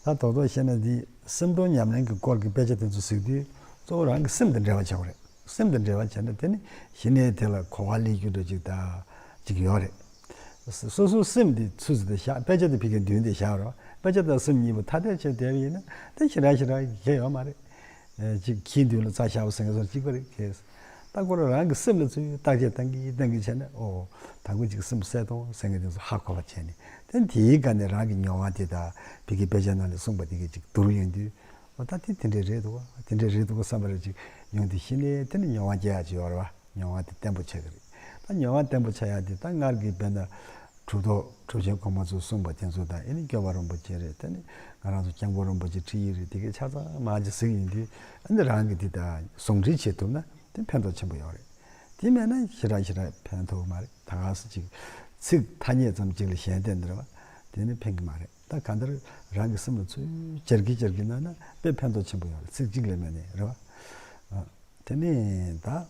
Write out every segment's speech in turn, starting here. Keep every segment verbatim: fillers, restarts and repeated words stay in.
ད་རྡོག་རྡོག་བཤད་ན་འདི་སེམས་སྟོང་ཉམས་ལེན་གྱི་སྐོར་གྱི་དཔེ་ཆ་དེ་ཚོ་གཟིགས་དུས་གཙོ་བོ་རང་གི་སེམས་དང་འབྲེལ་བ་བྱེད་དགོས་རེད། སེམས་དང་འབྲེལ་བ་བྱས་ན་དེ་ནི་གཞི་ནས་དེ་ལ་གོ་བ་ལེན་རྒྱུ་འདྲ་ཅིག་དང་ཅིག་ཡོད་རེད། སོ་སོའི་སེམས་དེ་ཚུར་ཟིན་ཏེ་བཞག་དཔེ་ཆ་དེ་ཕ་གིར་མདུན་དེ་བཞག་རོགས། དཔེ་ཆ་དང་སེམས་གཉིས་པོ་ཐ་དད་བྱས་བསྡད་པ་ཡིན་ན་དེ་ཞེ་དྲག་ཞེ་དྲག་གི་ཁྱད་ཡོད་མ་རེད། ཅིག་ཁྱིའི་མདུན་ལ་རྩྭ་བཞག་པ་ཟེར་མཁན་སོགས་གཅིག་པ་རེད་ཁེལ། ད་ཁོ་རང་རང་གི་སེམས་ལ་ཚུར་བརྟག་དཔྱད་བཏང་གི་བཏང་གི་བྱས་ན་ཨོ། ད་ཁོ་ཅིག་སེམས་གསལ་གཏོང་ཟེར་མཁན་དེ་ཚོ་ཧ་གོ་བ་བྱས་ནས་དེ་དེའི་སྒང་ནས་རང་གི་མྱོང་བ་དེ་དང་ཕ་གིའི་དཔེ་ཆ་ནང་ལ་གསུངས་པ་དེ་གས་ཅིག་བསྡུར་ཡོང་དུས་ཨོ་ད་དེ་དེ་འདྲས་རེད་འདུག་བ། དེ་འདྲས་རེད་འདུག་བསམ་པ་རེ་ཅིག་ཡོང་དུས་གཞི་ནས་དེ་ནི་མྱོང་བ་སྐྱེ་ཡག་ཅིག་ཡོད་རེད་བ། མྱོང་བ་དེ་བརྟན་པོ་ཆགས་ཀྱི་རེད། ད་མྱོང་བ་བརྟན་པོ་ཆགས་ཡག་དེ་ད་སྔར་གྱི་དཔེར་ན་གྲུབ་ཐོབ་གྲུབ་ཆེན་གོང་མ་ཚོས་གསུངས་པ་དེ་ཚོ་དང་ཨེ་ནི་སྐྱོབ་པ་རིན་པོ་ཆེ་རེད། དེ་ནི་ང་རང་ཚོ་སྐྱབས་མགོན་རིན་པོ་ཆེ་ཁྲིད་ཡིག་རེད། དེ་གའི་ཆ་ཚང་མ་ཅིག་གཟིགས་ཡིན་དུས་ཨ་ནི་རང་གི་དེ་དང་ཟུང་འབྲེལ་བྱེད་ཐུབ་ན་དེ་ཕན་ཐོགས་ཆེན་པོ་ཡོད་རེད། དེ་མེད་ན་ཞེ་དྲག་ཞེ་དྲག་ཕན་ཐོགས་མ་རེད། ད་ག་སེ་ཅིག་ཚིག་ཐ་སྙད་ཙམ་ཅིག་ལ་ཞེན་བསྡད་འདིར་བ་དེ་ནི་ཕན་གི་མ་རེད། ད་གང་ལྟར་རང་གི་སེམས་ལ་ཚུར་སྦྱར་གི་སྦྱར་གི་གནང་ན་དཔེ་ཕན་ཐོགས་ཆེན་པོ་ཡོད་རེད། ཚིག་གཅིག་ལས་མེད་ནས་རེད་བ། དེ་ནས་ད།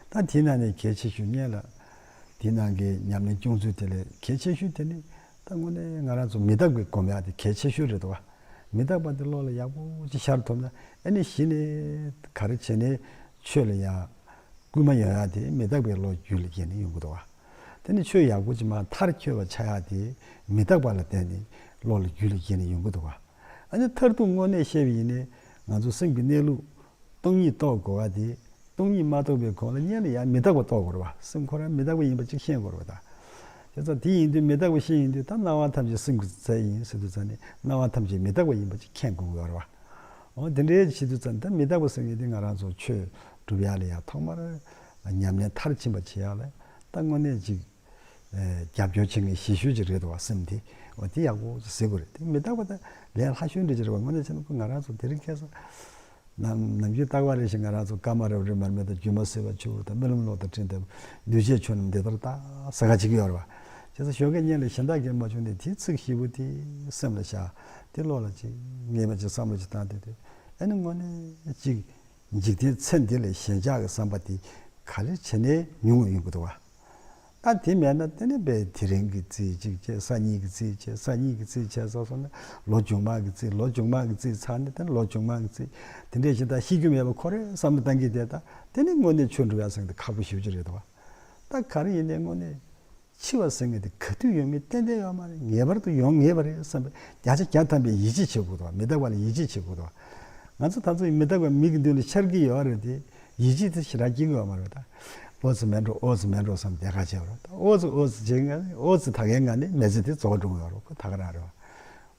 ད་དེའི་ནང་ནས་གལ་ཆེ་ཤོས་སྔོན་ལ། དེའི་ནང་གི་ཉམས་ལེན་སྐྱོང་ཚུལ་དེ་ལས་གལ་ཆེ་ཤོས་དེ་ནི། ད་དངོས་གནས་ང་རང་ཚོ་མི་རྟག་པའི་སྒོམ་ཡག་དེ་གལ་ཆེ་ཤོས་རེད་འདུག་བ། མི་རྟག་པ་དེ་བློ་ལ་ཡག་པོ་ཅིག་ཤར་ཐུབ་ན་ཨ་ནི་གཞི་ནས་ག་རེ་བྱས་ནས་ཆོས་ལ་ཡང་སྐུལ་མ་ཡོང་ཡག་དེ་མི་རྟག་པའི་བློ་རྒྱུད་ལ་སྐྱེས་ནས་ཡོང་གི་འདུག་བ། དེ་ནི་ཆོས་ཡག་པོ་ཅིག་མར་མཐར་འཁྱོལ་བ་ཆགས་ཡག་དེ་མི་རྟག་པ་ལ་བརྟེན་ནས་བློ་ལ་རྒྱུད་ལ་སྐྱེས་ནས་ཡོང་གི་འདུག་བ། ཨ་ནི་མཐར་ཐུག་དངོས་གནས་བཤད་པ་ཡིན་ན་ང་ཚོ་སེམས་ཀྱི་གནས་ལུགས། སྟོང་ཉིད་རྟོགས་དགོས་པ་དེ། སྟོང་ཉིད་མ་རྟོགས་པའི་གོང་ལ་སྔོན་ལ་ཡང་མི་རྟག་པ་རྟོགས་དགོས་རེད་བ། སེམས་ཁོ་རང་མི་རྟག་པ་ཡིན་པ་ཅིག་ཤེས་དགོས་རེད་བ་ད། བྱས་ཙང་དེ་ཡིན་དུས་མི་རྟག་པ་ཤེས་ཡིན་དུས་ད་སྣང་བ་ཐམས་ཅད་སེམས་ཀྱི་རྩལ་ཡིན་ཟེར་དུས་ཙང་ནས་སྣང་བ་ཐམས་ཅད་མི་རྟག་པ་ཡིན་པ་ཅིག་མཁྱེན་དགོས་ཀྱི་ཡོད་རེད་བ། འོ་དེ་འདྲའི་བྱེད་དུས་ཙང་ད་མི་རྟག་པ་ཟེར་མཁན་དེ་ང་རང་ཚོ་ཆོས་སྒྲུབ་ཡག་ལ་ཡང་ཐོག་མར་ཉམས་ལེན་མཐར་ཕྱིན་པ་བྱེད་ཡག་ལ་ད་དངོས་གནས་ཅིག་རྒྱབ་སྐྱོར་བྱེད་མཁན་གཞི་ཤོས་ཅིག་རེད་འདུག་བ། སེམས་དེ་འོ་དེ་ཡག་པོ་ཅིག་ཟེར་དགོས་རེད། དེ་མི་རྟག་པ་ད་ལས་སླ་ཤོས་འདྲ་ཅིག་རེད་བ། དངོས་གནས་བྱས་ན་ཁོ་ང་རང་ཚོ་དེ་རིང་ཁ་སང་། ནམ་ནམ་རྒྱུན་རྟག་པར་རེ་ཞིག་ང་རང་ཚོ་སྐར་མ་རབ་རིབ་མར་མེ་དང་སྒྱུ་མ་བསིལ་བ་ཆུ་བུར་དང་རྨི་ལམ་གློག་དང་སྤྲིན་དང་འདུས་བྱས་ཆོས་རྣམས་འདི་ལྟར་རྟག་ཟེར་ག་ཅིག་ཡོད་རེད་བ། བྱས་ཙང་ཞོགས་ཀས་སྔོན་ལ་གཞན་དག་གིས་མ་བྱུང་ནས་དེའི་ཚིག་བཞི་པོ་དེ་སེམས་ལ་བཞག་དེ་བློ་ལ་ཅིག་ངེས་པ་ཅིག་བསམ་བློ་ཅིག་བཏང་དེ་དེ་ཨ་ནི་དངོས་གནས་ཅིག་འཇིག་རྟེན་ཚེ་འདི་ལས་ཞེན་ཆགས་ཀྱི་བསམ་པ་དེ་ག་རེ་བྱས་ནས་ཉུང་ཡོང་གི་འདུག་བ། ད་དེ་མེད་ན་དེ་ནི་དཔེ་དེ་རིང་གི་རྩིས་གཅིག་བྱས། སང་ཉིན་གྱི་རྩིས་བྱས། སང་ཉིན་གྱི་རྩིས་བྱས་ཚར་སོང་ན་ལོ་མཇུག་མ་གི་རྩིས། ལོ་མཇུག་མ་གི་རྩིས་ཚར་ནས་དེ་ནི་ལོ་མཇུག་མ་གི་རྩིས། དེ་འདྲས་ཞིག་ད་ཤི་རྒྱུ་མེད་པ་ཁོ་རེ་བསམ་བློ་བཏང་གི་བསྡད། ད་དེ་ནི་དངོས་གནས་ཆོས་འགྲུབ་ཡག་ཟེར་གི་དེ་ཁག་པོ་ཞེ་པོ་ཅིག་རེད་དོ། ད་ག་རེ་ཡིན་ནའི་དངོས་གནས་འཆི་བ་ཟེར་མཁན་དེ་ག་དུས་ཡོང་མིན་གཏན་གཏན་ཡོད་མ་རེད། ངེས་པར་དུ་ཡོང་ངེས་པ་རེད་བསམ་པའི་བརྒྱ་ཆ་བརྒྱ་ཐམ་པའི་ཡིད་ཆེས་བྱེད་དགོས་དོ། མི་རྟག་པ་ལ་ཡིད་ཆེས་བྱེད་དགོས་དོ། ང་ཚོ་ད་ཚོ་ཡི་མི་རྟག་པའི་མིག་གི་མདུན་ལ་ཤར་གྱི་ཡོད་རེད་དེ། ཡིད་ཆེས་དེ་ཞེ་དྲག་སྐྱེ་གི་ཡོད་མ་རེད་ད། ཨོ་ཙི་མེད་འགྲོ་ཨོ་ཙི་མེད་འགྲོ་བསམ་བསྡད་ཁ་བྱས་པ་རེད་ད། ཨོ་ཙི་ཨོ་ཙི་བྱེད་ངན་ཨོ་ཙི་ད་གའི་ངང་ནས་མི་ཚེ་དེ་རྫོགས་འགྲོ་གི་ཡོད་རེད། ཁོ་ད་ག་རང་རེད་བ།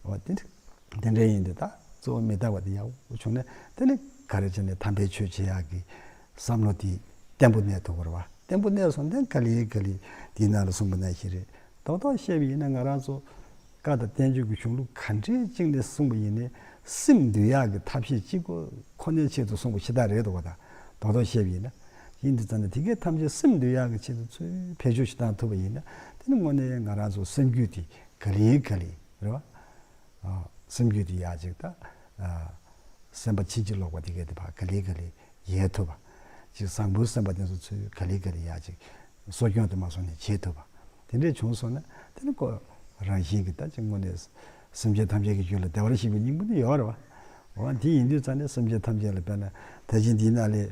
འོ་དེ་དེ་འདྲ་ཡིན་དུས་ད་གཙོ་བོ་མི་རྟག་པ་དེ་ཡག་པོ་བྱུང་ན་དེ་ནི་ག་རེ་བྱས་ནས་དམ་པའི་ཆོས་བྱེད་ཡག་གི་བསམ་བློ་དེ་བརྟན་པོ་གནས་ཐུབ་ཀྱི་རེད་བ། བརྟན་པོ་གནས་སོང་དེ་ག་ལེ་ག་ལེ་དེའི་ནང་ལ་གསུངས་པ་ནང་བཞིན་རེད། རྡོག་རྡོག་བཤད་པ་ཡིན་ན་ང་རང་ཚོ་བཀའ་དང་བསྟན་བཅོས་ཀྱི་གཞུང་ལུགས་ག་འདྲའི་གཅིག་ནས་གསུངས་པ་ཡིན་ནའི་སེམས་འདུལ་ཡག་གི་ཐབས་ཤེས་གཅིག་པོ་ཁོ་ནའི་ཆེད་དུ་གསུངས་པ་ཞེ་དྲག་རེད་འདུག་ག་ད་རྡོག་རྡོག་བཤད་པ་ཡིན་ན། ཡིན་དུས་ཙམ་ན་དེ་གའི་ཐམས་ཅད་སེམས་འདུལ་ཡག་གི་ཆེད་དུ་ཚུར་བེད་སྤྱོད་ཞིག་བཏང་ཐུབ་པ་ཡིན་ན་དེ་ནི་དངོས་གནས་ང་རང་ཚོ་སེམས་རྒྱུད་དེ་ག་ལེ་ག་ལེ་རེད་བ། ཨ། སེམས་རྒྱུད་དེ་ཡག་ཅིག་ད། ཨ། སེམས་པ་ཕྱིན་ཅི་ལོག་པ་དེ་གའི་དེ་ཕར་ག་ལེ་ག་ལེ་ཡལ་ཐུབ་པ། ཅིག་བཟང་པོའི་སེམས་པ་དེ་ཚོ་ཚུར་ག་ལེ་ག་ལེ་ཡག་ཅིག་གསོ་སྐྱོང་དུ་མ་སོང་ནས་བྱེད་ཐུབ་པ། དེ་འདྲས་བྱུང་སོང་ན་དེ་ནི་ཁོ་རང་བཞིན་གྱིས་ད་ཅིག་དངོས་གནས་སེམས་ཅན་ཐམས་ཅད་ཀྱི་རྒྱུད་ལ་བདེ་བར་གཤེགས་པའི་སྙིང་པོ་དེ་ཡོད་རེད་བ། འོ་དེ་ཡིན་དུས་ཙང་ནས་སེམས་ཅན་ཐམས་ཅད་ལ་དཔེར་ན་ད་ཅི་འདིའི་ནང་ལས།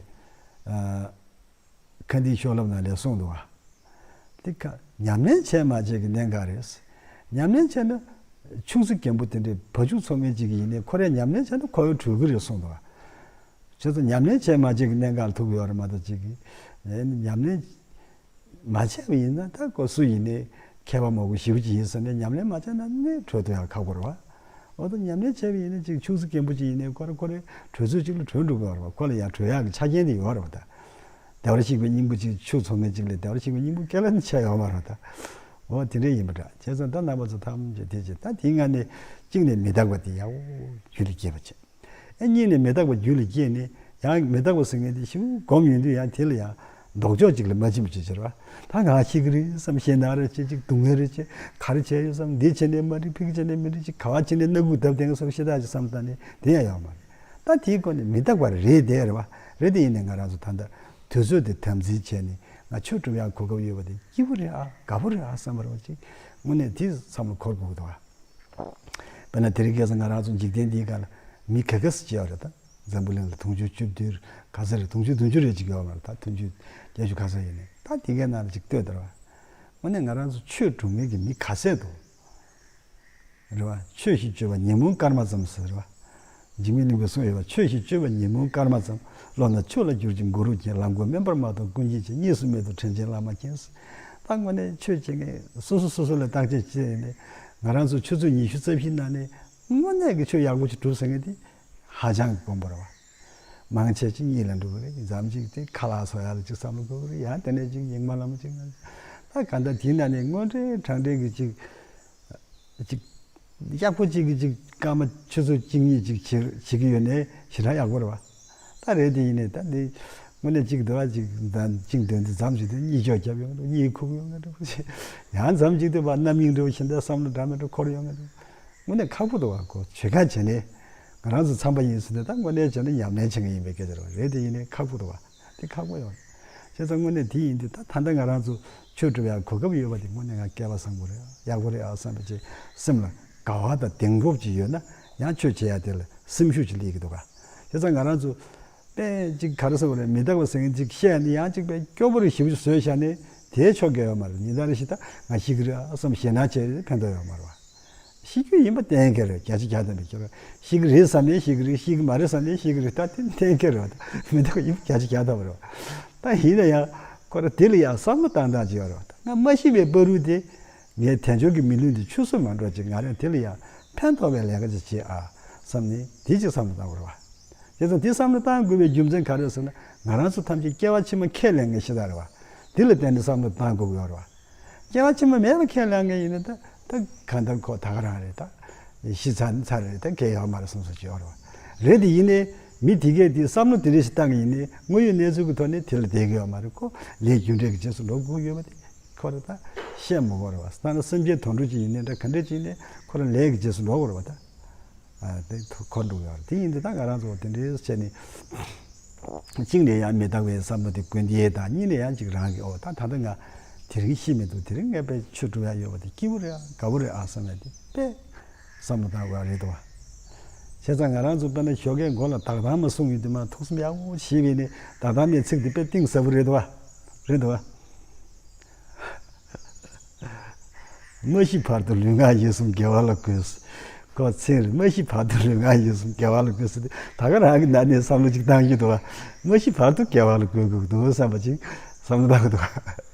ཨ། ཁ་འདིའི་ཤོ་ལོབ་ནང་ལས་གསུངས་འདུག་བ། འདི་ཁ་ཉམས་ལེན་བྱས་མ་བྱས་ཀྱི་གནད་འགག་རེད། ཉམས་ལེན་བྱས་ན་ཆུང་སྲིད་རྒན་པོ་དེ་འདྲའི་བ་ཕྱུགས་ཚོ་མེད་ཅིག་ཡིན་ནའི་ཁོ་རས་ཉམས་ལེན་བྱས་ན་ཁོ་བོས་གྲོལ་གི་རེད་གསུངས་འདུག་བ། བྱས་ཙང་ཉམས་ལེན་བྱས་མ་བྱས་ཀྱི་གནད་འགག་ལ་ཐུག་གི་ཡོད་རེད་མ་གཏོགས་ཅིག་གིས་ཉམས་ལེན་མ་བྱས་པ་ཡིན་ན་ད་ཁོ་སུ་ཡིན་ནའི་མཁས་པ་མང་པོ་ཞེ་པོ་ཅིག་ཡིན་ཟེར་ནས་ཉམས་ལེན་མ་བྱས་ན་ནི་གྲོལ་ཐུབ་ཡག་ཁག་པོ་རེད་བ། འོ་ད་ཉམས་ལེན་བྱས་པ་ཡིན་ན་ཅིག་ཆུང་སྲིད་རྒན་པོ་ཅིག་ཡིན་ནའི་ཁོ་ར་ཁོ་རའི་གྲོས་ཚོད་ཅིག་ལ་གྲོལ་འགྲོ་གི་ཡོད་རེད་བ། ཁོ་ལ་ཡང་གྲོལ་ཡག་གི་ཆ་རྐྱེན་དེ་ཡོད་རེད་བ་ད། བདེ་བར་གཤེགས་པའི་སྙིང་པོ་ཅིག་ཕྱུགས་ཚོ་མེད་ཅིག་ལས་བདེ་བར་གཤེགས་པའི་སྙིང་པོ་སྐྱེ་ལ་ནི་ཆ་ཡོད་མ་རེད་ད། འོ་དེ་འདྲས་ཡིན་པ་འདྲ། བྱས་ཙང་ད་རྣམ་པ་ཚོ་ཐམས་ཅད་དེ་བྱས་ད་དེའི་སྔ་ནས་གཅིག་ནས་མི་རྟག་པ་དེ་ཡག་པོ་རྒྱུད་ལ་སྐྱེས་པ་བྱས། ཨེ་གཉིས་ནས་མི་རྟག་པ་རྒྱུད་ལ་སྐྱེས་ནས་ཡང་མི་རྟག་པ་ཟེར་མཁན་དེ་ཞིབ་སྒོམ་ཡོང་དུས་ཡང་དེ་ལ་ཡང་ལྡོག་ཕྱོགས་ཅིག་ལ་མ་ཕྱིན་པ་ཅིག་བྱེད་རོགས། ད་ང་ཤི་གི་རེད་བསམ་ཞེད་སྣང་རེ་བྱེད་ཅིག་སྡུག་བསྔལ་རེ་བྱེད་ག་རེ་བྱས་ཡོད་བསམ་འདི་བྱས་ནས་མ་འགྲིག་ཕ་གི་བྱས་ནས་མི་འགྲིག་ཅིག་ག་བ་བྱས་ནས་སྣ་ཁུག་བརྡབ་བསྡད་མཁན་སོགས་ཤི་ཐག་ཅིག་བསམ་བཏང་ནས་དེ་ཡང་ཡོད་མ་རེད། ད་དེའི་སྒོ་ནས་མི་རྟག་པ་རེད་དེ་རེད་བ། རེད་དེ་ཡིན་ནའི་ང་རང་ཚོ་ད་ལྟ་དུས་ཚོད་དེ་དམ་འཛིན་བྱས་ནས་ང་ཆོས་སྒྲུབ་ཡག་གོ་སྐབས་ཡོད་པ་དེ་སྐྱིད་པོ་རེད་ཨ་དགའ་པོ་རེད་ཨ་བསམ་པ་རེད་བ་ཅིག་དངོས་གནས་དེ་བསམ་བློ་འཁོར་དགོས་ཀྱི་འདུག་བ། དཔེར་ན་དེ་རིང་ཁ་སང་ང་རང་ཚོ་འཇིག་རྟེན་འདིའི་སྒང་ལ་མི་ག་ག་ཙམ་ཅིག་ཡོད་རེད། ད་འཛམ་བུ་གླིང་ལ་དུང་ཕྱུར་བཅུ་བདུན་ག་ཚོད་རེད། དུང་ཕྱུར་བདུན་ཅུ་རེ་ཅིག་ཡོད་མ་རེད། ད་དུང་ཕྱུར་བརྒྱད་ཅུ་ག་ཚོད་ཡིན་ནའི་ད་དེ་གའི་ནང་ལ་ཅིག་ལྟོས་དང་། དངོས་གནས་ང་རང་ཚོ་ཆོས་སྒྲུབ་མཁན་གྱི་མི་ག་ཚད་འདུག་རེད་བ། ཆོས་ཤིག་བཅོས་པ་ཉོན་མོངས་སྐར་མ་ཙམ་ཟེར་བ། འཇིགས་མེད་གླིང་པས་གསུངས་ཡོད་པ། ཆོས་ཤིག་བཅོས་པ་ཉོན་མོངས་སྐར་མ་ཙམ། བློ་སྣ་ཆོས་ལ་བསྒྱུར་ཅིང་སྒོ་རུ་བརྒྱན། ལམ་མགོན་དམན་པར་མ་མཐོང་ཀུན་མཁྱེན་ཆེ། གཉིས་སུ་མེད་དོ་དྲིན་ཅན་བླ་མ་མཁྱེན། ད་དངོས་གནས་ཆོས་བྱེད་མཁན་སོ་སོ་སོ་སོ་ལ་བརྟག་དཔྱད་བྱས་ནས་ང་རང་ཚོ་ཆུ་ཚོད་ཉི་ཤུ་རྩ་བཞི་ནང་ནས་དངོས་གནས་ཀྱི་ཆོས་ཡག་པོ་ཅིག་སྒྲུབ་ཟེར་མཁན་དེ་ཧ་ཅང་གི་དཀོན་པོ་རེད་བ། མང་ཆེ་ཅིག་གཉིད་ལ་འགྲོ་གི་རེད། མཚམས་ཅིག་དེ་ཁ་ལག་བཟོ་ཡག་ལ་ཅིག་བསམ་བློ་འཁོར་གི་རེད། ཡང་དེ་ནས་ཅིག་ཉི་མ་ལ་མ་ཅིག་ད་ག་འདྲ་དེའི་ནང་ནས་དངོས་འབྲེལ་དྲང་འབྲེལ་གྱི་ཅིག་ཅིག་ཡག་པོ་ཅིག་གི་ཅིག་སྐར་མ་ཆུ་ཚོད་གཅིག་གཉིས་ཅིག་བྱེད་བྱེད་ཀྱི་ཡོད་ནའི་ཞེ་དྲག་ཡག་པོ་རེད་བ། ད་རེད་དེ་ཡིན་ནའི་ད་འདི་དངོས་གནས་ཅིག་འདི་བ་ཅིག་ད་ཅིག་འདོན་དུས་མཚམས་ཅིག་ཏུ་གཉིད་ཅོག་རྒྱབ་ཡོང་གི་འདུག་གཉིད་ཁུག་ཡོང་གི་འདུག་ཡང་མཚམས་ཅིག་ཏུ་བ་རྣམ་གཡེང་འདྲ་བོ་ཞིག་འདྲ་བསམ་བློ་འདྲ་མི་འདྲ་འཁོར་ཡོང་གི་འདུག་དངོས་གནས་ཁག་པོ་འདུག་བ། ཁོ་བྱེད་ག་བྱས་ནས་ང་རང་ཚོ་འཚམས་པ་ཡིན་ཟེར་ནས་ད་དངོས་གནས་བྱས་ན་ཉམས་ལེན་བྱེད་མཁན་ཡིན་པའི་སྐད་ཆ་རེད་བ། རེད་དེ་ཡིན་ནའི་ཁག་པོ་འདུག་བ། དེ་ཁག་པོ་ཡོད་རེད། བྱས་ཙང་དངོས་གནས་དེ་ཡིན་དུས་ད་ད་ལྟ་ང་རང་ཚོ་ཆོས་སྒྲུབ་ཡག་གོ་སྐབས་ཡོད་པ་དེ་དངོས་གནས་ང་སྐལ་བ་བཟང་པོ་རེད། ཡག་པོ་རེད་ཨ་བསམ་པ་ཅིག་སེམས་ལ་དགའ་བ་དང་གདེང་སྤོབས་ཅིག་ཡོད་ན་ཡང་ཆོས་བྱེད་ཡག་དེ་ལ་སེམས་ཤུགས་ཅིག་སླེབས་ཀྱི་འདུག་ག་བྱས་ཙང་ང་རང་ཚོ་དཔེ་ཅིག་ག་རེ་ཟེར་བ་རེད། མི་རྟག་པ་ཟེར་མཁན་ཅིག་བཤད་ནས་ཡང་ཅིག་དཔེ་སྐྱོ་པོ་རེ་ཞེ་པོ་ཅིག་བཟོས་བཞག་ནས་དེའི་ཕྱོགས་འགལ་ཡོད་མ་རེད། ཉིན་ལྟར་རེ་ཞིག་ད་ང་ཤི་གི་རེད་ཨ་བསམ་ཞེད་སྣང་བྱས་ཕན་ཐོགས་ཡོད་མ་རེད་བ། ཤི་རྒྱུ་ཡིན་པ་གཏན་འཁེལ་རེད། བརྒྱ་ཆ་བརྒྱ་ཐམ་པའི་ཁྱོད་རང་ཤི་གི་རེད་བསམ་ནས་ཤི་གི་རེད། ཤི་གི་མ་རེད་བསམ་ནས་ཤི་གི་རེད། ད་དེ་གཏན་འཁེལ་རེད་བ། མི་འདུག་ཡིན་པ་བརྒྱ་ཆ་བརྒྱ་ཐམ་པ་རེད་བ། ད་ཡིན་ན་ཡང་ཁོ་རང་དེ་ལ་ཡང་བསམ་བློ་བཏང་སྟངས་ཅིག་ཡོད་རེད་བ། ད་ང་མ་ཤི་བའི་བར་དུ་དེ་ངའི་དལ་འབྱོར་གྱི་མི་ལུས་འདི་ཆུད་ཟོས་མ་འགྲོ་ཅིག་ང་རང་དེ་ལ་ཡང་ཕན་ཐོགས་པའི་ལས་ཀ་ཅིག་བྱེད་ཨ་བསམ་ནས་དེ་ཅིག་བསམ་བློ་བཏང་དགོས་རེད་བ། དེ་ཙང་དེ་བསམ་བློ་བཏང་དགོས་པའི་རྒྱུ་མཚན་ག་རེ་ཟེར་ན་ང་རང་ཚོ་ཐམས་ཅད་སྐྱེ་བ་ཕྱི་མ་ཁས་ལེན་མཁན་ཤ་སྟག་རེད་བ། དེ་ལ་བརྟེན་ནས་བསམ་བློ་བཏང་དགོས་ཀྱི་ཡོད་རེད་བ། སྐྱེ་བ་ཕྱི་མ་མེད་པ་ཁས་ལེན་མཁན་ཡིན་ན་ད་ད་གང་ལྟར་ཁོ་ད་ག་རང་རེད། ད་ཤི་ཚར་ནི་ཚར་རེད། ད་གལ་ཡོད་མ་རེད་བསམ་བསམ་ཅིག་ཡོད་རེད་བ། རེད་དེ་ཡིན་ནའི་མི་དེ་གས་དེ་བསམ་བློ་དེ་འདྲ་ཞིག་བཏང་གི་ཡིན་ནའི་དངོས་ཡོད་གནས་ཚུལ་གྱི་ཐོག་ནས་དེ་ལ་བསྡད་ཀྱི་ཡོད་མ་རེད། ཁོ་ལས་རྒྱུ་འབྲས་ཀྱི་རྗེས་སུ་འགྲོ་དགོས་ཀྱི་ཡོད་པ་དེ་ཁོ་རང་ད་བཤད་མི་དགོས་རེད་བ། ད་ནི་སེམས་ཅན་དོན་གྲུབ་ཅིག་ཡིན་ནའི་འདྲ་ག་འདྲ་ཅིག་ཡིན་ནའི་ཁོ་རང་ལས་ཀྱི་རྗེས་སུ་འགྲོ་དགོས་རེད་བ། ད། ཨ་དེ་ཐུགས་ཁོར་འགྲོ་ཡོད་རེད། དེ་ཡིན་དུས་ད་ང་རང་ཚོ་དེ་འདྲའི་བྱས་ནས་གཅིག་ནས་ཡང་མི་རྟག་པའི་བསམ་བློ་དེ་ཀུན་དེ་དང་གཉིས་ནས་ཡང་གཅིག་རང་གི་ཨོ་ད་ད་ལྟ་ང་དེ་རིང་ཤི་མི་འདུག་དེ་རིང་ངས་དཔེ་ཆོས་སྒྲུབ་ཡ་ཡོད་པ་དེ་སྐྱིད་པོ་རེད་ཨ་དགའ་པོ་རེད་ཨ་བསམ་ཡ་དེ་དཔེ་བསམ་བློ་བཏང་དགོས་ཡ་རེད་དོ། བྱས་ཙང་ང་རང་ཚོ་དཔེར་ན་ཞོགས་ཀས་མགོ་ལ་དག་དང་མ་གསུངས་ཡོད་དུས་མ་ཐུགས་བསམ་ཡག་པོ་བཞེས་པས་ནས་དག་དང་མའི་ཚིག་དེ་དཔེ་གཏིང་ཟབ་པོ་རེད་དོ། རེད་དོ། མ་ཤི་བར་དུ་ལུས་ངག་ཡིད་གསུམ་དགེ་བ་ལ་གུས། ཁོ་ཚེ་རིང་མ་ཤི་བར་དུ་ལུས་ངག་ཡིད་གསུམ་དགེ་བ་ལ་གུས་ཟེར་ཏེ་ད་ག་རང་གི་ནང་ནས་བསམ་བློ་ཅིག་བཏང་གི་འདུག་བ། མ་ཤི་བར་དུ་དགེ་བ་ལ་གུས་དགོས་ཀྱི་འདུག་བསམ་པ་ཅིག་བསམ་བློ་བཏང་གི་འདུག་བ།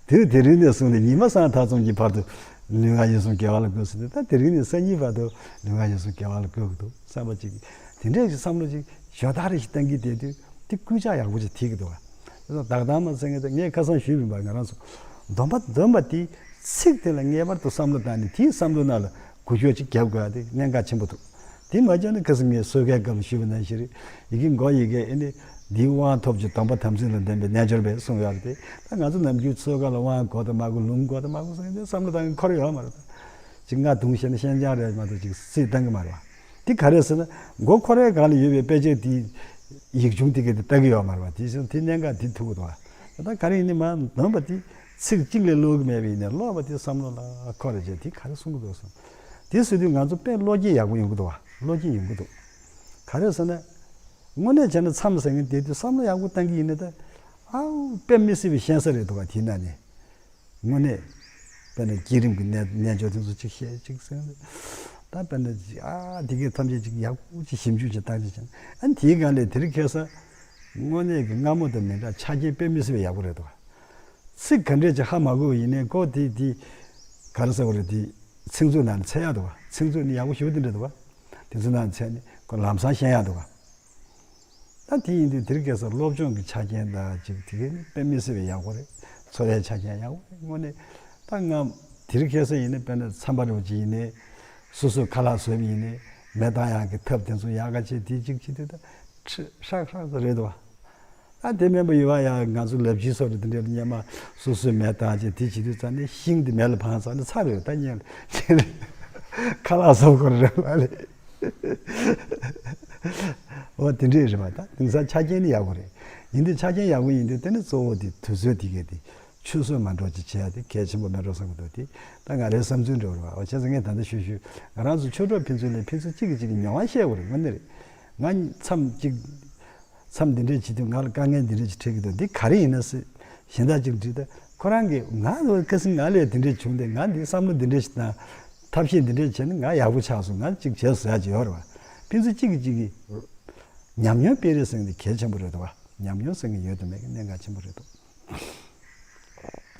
དུས་དེ་རིང་ནས་བཟུང་སྟེ་ཉི་མ་སང་ཐག་ཙམ་གྱི་བར་དུ་ལུས་ངག་ཡིད་གསུམ་དགེ་བ་ལ་གུས་ཟེར་ཏེ་ད་དེ་རིང་ནས་སང་ཉིན་བར་དུ་ལུས་ངག་ཡིད་གསུམ་དགེ་བ་ལ་གུས་དགོས་འདུག་བསམ་པ་ཅིག་དེ་འདྲས་ཀྱི་བསམ་བློ་ཅིག་ཞོ་ད་རེ་ཞིག་བཏང་གི་བསྡད་དུས་དེ་སྐུལ་ལྕག་ཡག་པོ་ཅིག་ཐེབས་ཀྱི་འདུག་བ། དེ་ཚོ་བདག་དང་མ་ཟེར་མཁན་དེ་ངས་ཁ་སང་ཞུས་པ་ཡིན་པ། ང་རང་ཚོ་སྡོམ་པ་འདོན་པ་དེ་ཚིག་དེ་ལ་ངེས་པར་དུ་བསམ་བློ་བཏང་ནས་དེའི་བསམ་བློ་ནང་ལ་འགུལ་སྐྱོད་ཅིག་རྒྱབ་དགོས་ཡ་དེ་གནད་འགག་ཆེན་པོ་འདུག་དེ་མ་བྱས་ན་ཁ་སང་ངས་གསོལ་ཁའི་སྐབས་ལ་ཞུས་པ་ནང་བཞིན་རེད། ཡི་གེ་མགོ་ཡི་གེ་ཨེ་ནི་འདིའི་དབང་ཐོབ་ཀྱི་སྡོམ་པ་དམ་ཚིག་ལ་ལྡན་པའི་རྣལ་འབྱོར་པས་གསུངས་ཡོད་རེད་དེ། ད་ང་ཚོ་ནམ་རྒྱུན་གསོལ་ཁ་ལ་དབང་དགོས་དང་མ་དགོས་ལུང་དགོས་དང་མ་དགོས་ཟེར་མཁན་དེ་བསམ་བློ་བཏང་མཁན་འཁོར་ཡོད་མ་རེད། ད་ཅིག་ང་གདུང་ཤེས་ན་ཤན་སྦྱངས་རེད་མ་གཏོགས་ཅིག་རྩིས་བཏང་གི་མ་རེད་བ། དེ་ག་རེ་ཟེར་ན་མགོ་འཁོར་བའི་སྒང་ལ་ཡོད་པའི་དཔེ་ཆ་དེ་ཡིག་ཆུང་དེ་ག་དེ་ལྟ་གི་ཡོད་མ་རེད་བ། དེ་བཞིན་དེ་གནད་འགག་དེ་ཐུག་གི་འདུག་བ། ད་ག་རེ་ཡིན་ནའི་མ་འདོན་པ་དེ་ཚིག་གཅིག་ལས་ཀློག་གི་མེད་པ་ཡིན་ནའི་ཀློག་པ་དེ་བསམ་བློ་ལ་འཁོར་རེ་བྱས་དེ་ག་རེ་གསུང་གི་འདུག་ཟེར། དེ་ཟེར་དུས་ང་ཚོ་དཔེ་བློ་སྐྱེད་ཡག་པོ་ཡོང་གི་འདུག་བ། བློ་སྐྱེད་ཡོང་གི་འདུག་ག་རེ་ཟེར་ན་དངོས་གནས་བྱས་ན་མཚམས་ཟེར་མཁན་དེ་དུས་བསམ་བློ་ཡག་པོ་བཏང་གི་ཡིན་ནའི་ད་ཨའུ་དཔེ་མི་སྲིད་པའི་ཞན་ས་རེད་འདུག་བ། དེ་ན་ནི། དངོས་གནས། དཔེར་ན་བསྐྱེད་རིམ་གྱི་རྣལ་རྣལ་འབྱོར་དེ་ཚོ་གཅིག་བཤད་གཅིག་གསན། ད་དཔེར་ན་ཨ་དེ་གའི་ཐམས་ཅད་ཅིག་ཡག་པོ་ཅིག་ཞིབ་འཇུག་ཅིག་བཏང་ཅིག་བྱས་ན་ཨ་དེའི་སྒང་ལས་དེ་རིང་ཁ་སང་དངོས་གནས་ཀྱི་སྔ་མོ་དང་མི་འདྲ་ཆ་རྐྱེན་དཔེ་མི་སྲིད་པའི་ཡག་པོ་རེད་འདུག་ཚིག་ག་འདྲས་ཅིག་ཧ་མ་གོ་བ་ཡིན་ནའི་ཁོ་དེ་དེ་ག་རེ་ཟེར་བ་རེད། དེ་ཚིག་མཛོད་ནང་ནས་འཚོལ་ཡག་འདུག་བ། ཚིག་མཛོད་ནི་ཡག་པོ་ཞེ་པོ་དེ་འདྲ་འདུག་བ། དེ་ཚོ་ནང་ནས་འཚོལ་ནས་ཁོ་ལམ་སང་ཤེས་ཡག་འདུག་བ། ད་དེ་ཡིན་དུས་དེ་རིང་ཁ་སང་སློབ་སྦྱོང་གི་ཆ་རྐྱེན་དང་ཅིག་དེ་གའི་ནི་དཔེ་མི་སྲིད་པའི་ཡག་པོ་རེད། འཚོ་བའི་ཆ་རྐྱེན་ཡག་པོ་རེད། དངོས་གནས་ད་ང་དེ་རིང་ཁ་སང་ཡིན་ན་དཔེར་ན་མཚམས་པ་རེ་བ་ཅིག་ཡིན་ནའི་སོ་སོས་ཁ་ལག་བཟོས་པ་ཡིན་ནའི་མེ་བཏང་ཡག་གི་ཐབས་དེ་ཚོ་ཡག་ག་བྱས་དེ་ཅིག་བྱེད་དུས་ད་ཁྲི་ཧྲག་ཧྲག་ཙམ་རེད་དོ། ད་དེ་མིན་པ་ཡོད་པ་ཡང་ང་ཚོ་ལབ་ཕྱིའི་སོགས་རེད། དེ་འདྲའི་སྙེ་མ་སོ་སོས་མེ་བཏང་བྱས་དེ་བྱེད་དུས་ཙམ་ནས་ཤིང་དེ་མེ་ལ་འཕངས་ཙམ་ནས་ཚར་རེད། ད་སྙིང་ཁ་ལག་བཟོ་དགོས་རེད་ལ་ལས། འོ་དེ་འདྲས་རེད་པ། ད་དེང་སང་ཆ་རྐྱེན་ནི་ཡག་པོ་རེད། ཡིན་དུས་ཆ་རྐྱེན་ཡག་པོ་ཡིན་དུས་དེ་ནི་གཙོ་བོ་དེ་དུས་ཚོད་དེ་གས་དེ་ ཆུད་ཟོས་མ་འགྲོ་ཅིག་བྱེད་ཡ་དེ་གལ་ཆེན་པོ་མེད་འགྲོ་བསམ་གྱི་འདུག་དེ་ད་ང་རའི་བསམ་ཚུལ་འདྲ་བོ་རེད་བ། འོ་བྱས་ཙང་ངས་ད་ལྟ་ཞུ་ཞུ་ང་རང་ཚོ་ཆོས་གྲོགས་ཕན་ཚུན་ལས་ཕན་ཚུན་གཅིག་གིས་གཅིག་གི་མྱོང་བ་བཤད་དགོས་རེད། དངོས་གནས་རེད། ང་མཚམས་གཅིག་མཚམས་འདི་འདྲས་བྱེད་དུས་ང་ལ་དཀའ་ངལ་འདི་འདྲས་ཅིག་འཕྲད་ཀྱི་འདུག་འདི་ག་རེ་ཡིན་ན་ཟེར་གཞན་དག་ཅིག་འདྲི་ད་ཁོ་རང་གིས་ང་ལ་ཁ་སང་ང་ལ་འདི་འདྲས་བྱུང་སྟེ་ང་འདི་བསམ་བློ་འདི་འདྲས་ཤིག་དང་ཐབས་ཤེས་འདི་འདྲས་བྱས་ན་ང་ཡག་པོ་ཆགས་སོང་ང་གཅིག་བྱས་ཟེར་ཡ་ཅིག་ཡོད་རེད་བ། ཕན་ཚུན་གཅིག་གིས་གཅིག་གི་ཉམས་མྱོང་སྤེལ་རེས་ཟེར་མཁན་འདི་གལ་ཆེན་པོ་རེད་འདུག་བ། ཉམས་མྱོང་ཟེར་མཁན་ཡོད་དམ་མེད་ཀྱི་གནད་འགག་ཆེན་པོ་རེད་འདུག་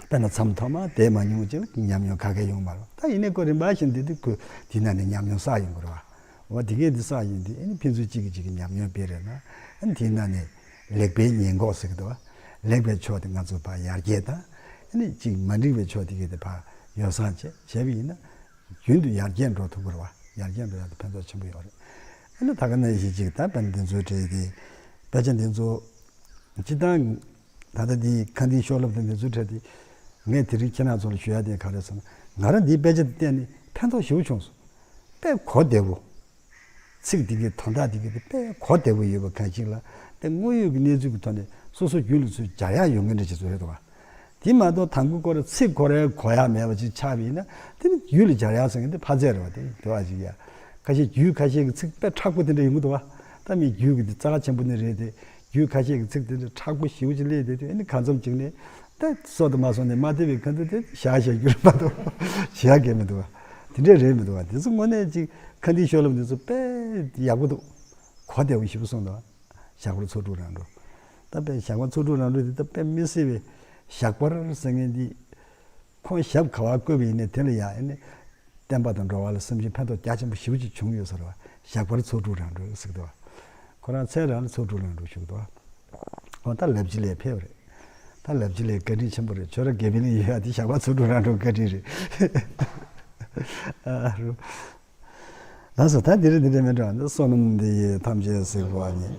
དཔེར་ན་མཚམས་ཐོག་མ་བསྡད་མ་མྱོང་ཅིག་ཉམས་མྱོང་ག་གེ་ཡོང་མ་རེད། ད་ཡིན་ནའི་ཁོ་རིམ་པ་བཞིན་འདི་དུས་ཁོས་དེའི་ནང་ནས་ཉམས་མྱོང་བསགས་ཡོང་གི་རེད་བ། འོ་དེ་གས་འདི་བསགས་ཡོང་དུས་ཨ་ནི་ཕན་ཚུན་གཅིག་གིས་གཅིག་གི་ཉམས་མྱོང་སྤེལ་རེས་ན་ཨ་ནི་དེའི་ནང་ནས་ལེགས་པའི་ཉེས་འགོག་ཟེར་གི་འདུག་བ། ལེགས་པའི་ཕྱོགས་དེ་ང་ཚོ་ཕར་ཡར་རྒྱས་དང་ཨ་ནི་གཅིག་མ་འགྲིག་པའི་ཕྱོགས་དེ་གས་དེ་ཕར་ཡོ་བསྲང་བྱས་བྱས་པ་ཡིན་ན་རྒྱུན་དུ་ཡར་རྒྱས་འགྲོ་ཐུབ་ཀྱི་རེད་བ། ཡར་རྒྱས་འགྲོ་ཡག་དེ་ཕན་ཐོགས་ཆེན་པོ་ཡོད་རེད། ཨ་ནི་ད་ག་ནང་བཞིན་གཅིག་ད་དཔེར་ན་འདི་ཚོའི་གྲས་དེ་དཔེ་ཆ་འདི་ཚོ་སྤྱིར་བཏང་ད་ལྟ་འདི་ཁ་འདིའི་ཤོག་ལྷེབ་དང་འདི་ཚོའི་གྲས་དེ་ངས་དེ་རིང་ཁྱེད་རང་ཚོ་ལ་ཞུ་ཡ་དེ་ག་རེ་ཟེར་ན་ང་རང་འདིའི་དཔེ་ཆ་དེ་བལྟས་ནས་ཕན་ཐོགས་ཞེ་པོ་བྱུང་སོང་། དཔེ་གོ་བདེ་པོ། ཚིག་འདི་གི་དོན་དག་འདི་གི་དེ་དཔེ་གོ་བདེ་པོ་ཡོད་པ་གང་ཞིག་ལ་དེ་དངོས་ཡོད་ཀྱི་གནས་ཚུལ་གྱི་ཐོག་ནས་སོ་སོ་རྒྱུད་ལ་ཚུར་སྦྱར་ཡག་ཡོང་མཁན་འདྲ་ཅིག་བཟོ་ཡོད་འདུག་བ། དེ་མ་གཏོགས་དང་པོ་ཁོ་རང་ཚིག་ཁོ་རང་གོ་ཡག་མེད་པ་ཅིག་ཆགས་པ་ཡིན་ན་དེ་ནི་རྒྱུད་ལ་སྦྱར་ཡག་ཟེར་མཁན་དེ་ཕར་ཚད་རེད་བ། དེ་དེ་བ་ཞིག་ཡ། ཁ་ཤས་རྒྱུད་ཁ་ཤས་ཀྱི་ཚིག་དཔེ་མཁྲེགས་པོ་དེ་འདྲ་ཡོང་གི་འདུག་བ། ད་མི་རྒྱུད་ཀྱི་དེ་རྩ་ཆེན་པོ་ནི་རེད་དེ། རྒྱུད་ཁ་ཤས་ཀྱི་ཚིག་དེ་འདྲ་མཁྲེགས་པོ་ཞེ་པོ་ཅིག་སླེབས་བསྡད་དུས་ཨ་ནི་གང་འཚམ་ཅིག་ནས་ད་སོ་དུ་མ་སོང་ནས་མ་བདེ་བའི་ཁ་འདུག་དེ་བཞག་བཞག་རྒྱུ་རེད་མ་གཏོགས་བྱེད་ཡག་གང་མི་འདུག་བ། དེ་འདྲ་རེད་མི་འདུག་བ། དེ་ཚོ་དངོས་གནས་ཅིག་ཁ་འདིའི་ཤོག་ལྷེབ་འདི་ཚོ་དཔེ་ཡག་པོ་འདུག་གོ་བདེ་པོ་ཞེ་པོ་གསུངས་འདུག་ཞགས་པར་ཚོགས་དྲུག་རང་གྲོལ། ད་དཔེ་ཞགས་པར་ཚོགས་དྲུག་རང་གྲོལ་དེ་ད་དཔེ་མི་སྲིད་པའི་ཞགས་པར་ཟེར་མཁན་འདི་ཁོང་ཞབས་ག་བར་བཀོད་པ་ཡིན་ནའི་དེ་ལ་ཡ་ཨེ་ནི་བསྟན་པ་དང་འགྲོ་བ་ལ་སེམས་ཅན་ཕན་ཐོགས་རྒྱ་ཆེན་པོ་ཞེ་པོ་ཅིག་བྱུང་ཡོད་ས་རེད་བ། ཞགས་པར་ཚོགས་དྲུག་རང་གྲོལ་ཟེར་གི་འདུག་བ། ཁོ་རང་མཚན་རང་ལ་ཚོགས་དྲུག་རང་གྲོལ་ཞུ་གི་འདུག་བ། འོ་ད་ལབ་ཀྱི་ལས་ཕེབས་རེད། ད་ལབ་ཀྱི་ལས་བཀའ་དྲིན་ཆེན་པོ་རེད། ཁྱོད་རང་དགེ་འཕེལ་གླིང་ཡོད་ཡ་དེ་ཞགས་པར་ཚོགས་དྲུག་རང་གྲོལ་བཀའ་དྲིན་རེད། ཨ་རུ། ལགས་སོ། ད་འདི་རེད་འདི་འདྲ་མེད་འགྲོ། འདི་བསོད་ནམས་འདི་ཡིས་ཐམས་ཅད་གཟིགས་པ་ཉིད།